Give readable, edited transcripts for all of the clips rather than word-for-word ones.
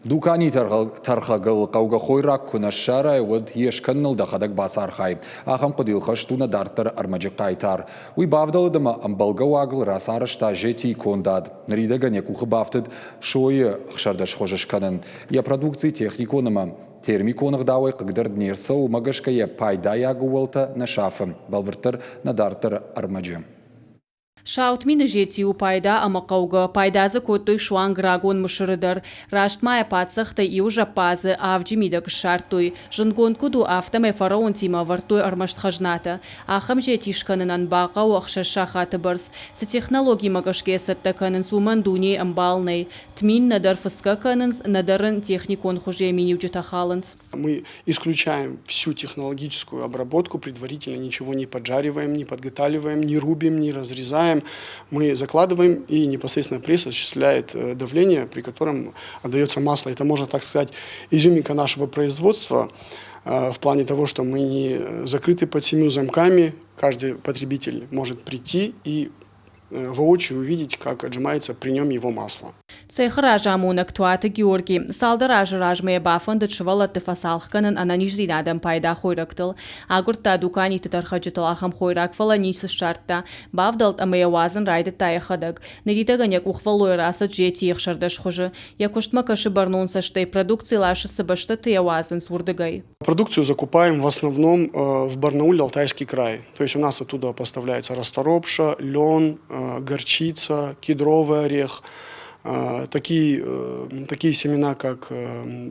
Дуканийы тӕрхӕгыл хъӕугӕ хойраг куы нӕ ссарай, уӕд йе скӕныныл дӕхӕдӕг бацархай. Ахӕм хъуыдыйыл хӕст у нӕ дарддӕры ӕрмӕджы хъайтар. Уый бавдӕлыд ӕмӕ ӕмбӕлгӕ уагыл рацарӕзта зетийы кондад. Ныридӕгӕн йӕ къухы бафтыд сойы 16 хуызы скӕнын. Йӕ продукци техникон ӕмӕ термикон ӕгъдауӕй хъыгдӕрд не рцӕуы, уымӕ гӕсгӕ йӕ пайдайаг ууӕлтӕ нӕ сафы. Бӕлвырддӕр нӕ дарддӕры ӕрмӕджы. Сау тмины зети у пайда ӕмӕ хъӕугӕ, пайда дзы кодтой суанг рагон Мысыры дӕр. Раст ма йӕ паддзӕхтӕй иу зӕппадзы авджы мидӕг ссардтой. Зындгонд куыд у, афтӕмӕй фараонтимӕ ӕвӕрдтой ӕрмӕст хӕзнатӕ. Ахӕм зети скӕнынӕн бахъӕуы ӕхсӕз сахаты бӕрц. Цы технологимӕ гӕсгӕ йӕ цӕттӕ кӕнынц, уымӕн дунейы ӕмбал нӕй. Тмин нӕдӕр фыцгӕ кӕнынц, нӕдӕр ын техникон хуыз йӕ миниуджытӕ халынц. Мы исключаем всю технологическую обработку, предварительно ничего не поджариваем, не подготавливаем, не рубим, не разрезаем. Мы закладываем, и непосредственно пресс осуществляет давление, при котором отдается масло. Это, можно так сказать, изюминка нашего производства в плане того, что мы не закрыты под семью замками. Каждый потребитель может прийти и воочию увидеть, как отжимается при нем его масло. Цехы разамонӕг Туаты Георги цалдӕр азы размӕ йӕ бафӕндыд сывӕллӕтты фӕцалх кӕнын ӕнӕниздзинадӕн пайда хойрӕгтыл. Агуырдта дуканиты тӕрхӕджытыл ахӕм хойраг, фӕлӕ ницы ссардта. Бавдӕлд ӕмӕ йӕ уадзын райдыдта йӕхӕдӕг. Ныридӕгӕн йӕ къухфӕллойӕ рацыд зетийы 16 хуызы. Йӕ куыстмӕ кӕсы бӕрнон цӕстӕй, продукци ласы цы бӕстӕты йӕ уадзынц, уырдыгӕй. Продукцию закупаем в основном в Барнауле, Алтайский край. То есть у нас оттуда поставляется расторопша, лен, горчица, кедровый орех, такие семена, как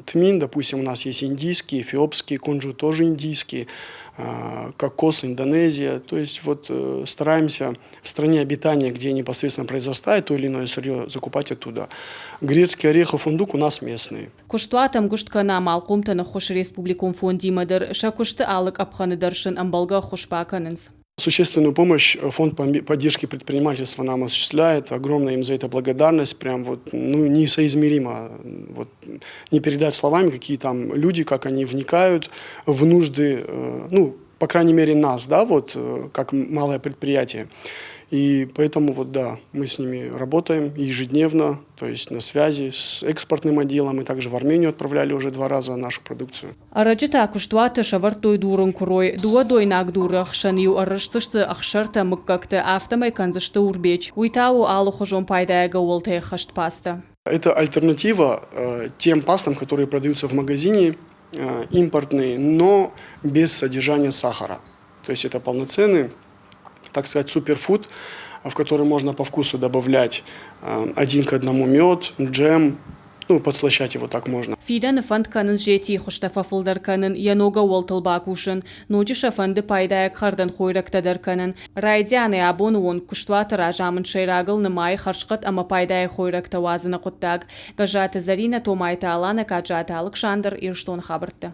тмин, допустим, у нас есть индийский, эфиопский, кунжут тоже индийский, кокос Индонезия. То есть вот стараемся в стране обитания, где непосредственно произрастает то или иное сырье, закупать оттуда. Грецкий орех и фундук у нас местные. Куыстуат ӕмгуыст кӕны амалхъомтӕн ӕххуысы республикон фондимӕ дӕр, сӕ куысты алы къӕпхӕны дӕр сын ӕмбӕлгӕ ӕххуыс бакӕнынц. Существенную помощь фонд поддержки предпринимательства нам осуществляет. Огромная им за это благодарность. Прям вот, ну, несоизмеримо. Вот, не передать словами, какие там люди, как они вникают в нужды, ну, по крайней мере, нас, да, вот, как малое предприятие. И поэтому вот, да, мы с ними работаем ежедневно, то есть на связи с экспортным отделом, и также в Армению отправляли уже два раза нашу продукцию. Ӕрӕджы та куыстуаты сӕвӕрдтой дурын куырой. Дыууӕ дойнаг дуры ӕхсӕн-иу ӕррысдзысты ӕхсӕртӕ мыггӕгты, афтӕмӕй кӕндзысты урбеч. Уый та у алыхуызон пайдайаг ӕууӕлтӕй ӕххӕст пастӕ. Это альтернатива тем пастам, которые продаются в магазине, импортные, но без содержания сахара. То есть это полноценный, так сказать, суперфуд, в который можно по вкусу добавлять один к одному мед, джем, ну, подслащать его так можно. Фидӕны фӕнд кӕнынц зетийы хуызтӕ фӕфылдӕр кӕнын, йӕ ног ӕууӕлтыл бакусын. Ноджы сӕ фӕнды пайдайаг хӕрдӕн хойрӕгтӕ дӕр кӕнын. Райдианӕй абоны онг куыстуаты разамынд сӕйрагыл нымайы хӕрзхъӕд ӕмӕ пайдайаг хойрӕгтӕ уадзыны хъуыддаг. Гӕззаты Зӕринӕ, Томайты Аланӕ, Каджаты Алыксандр, Ирыстоны хабӕрттӕ.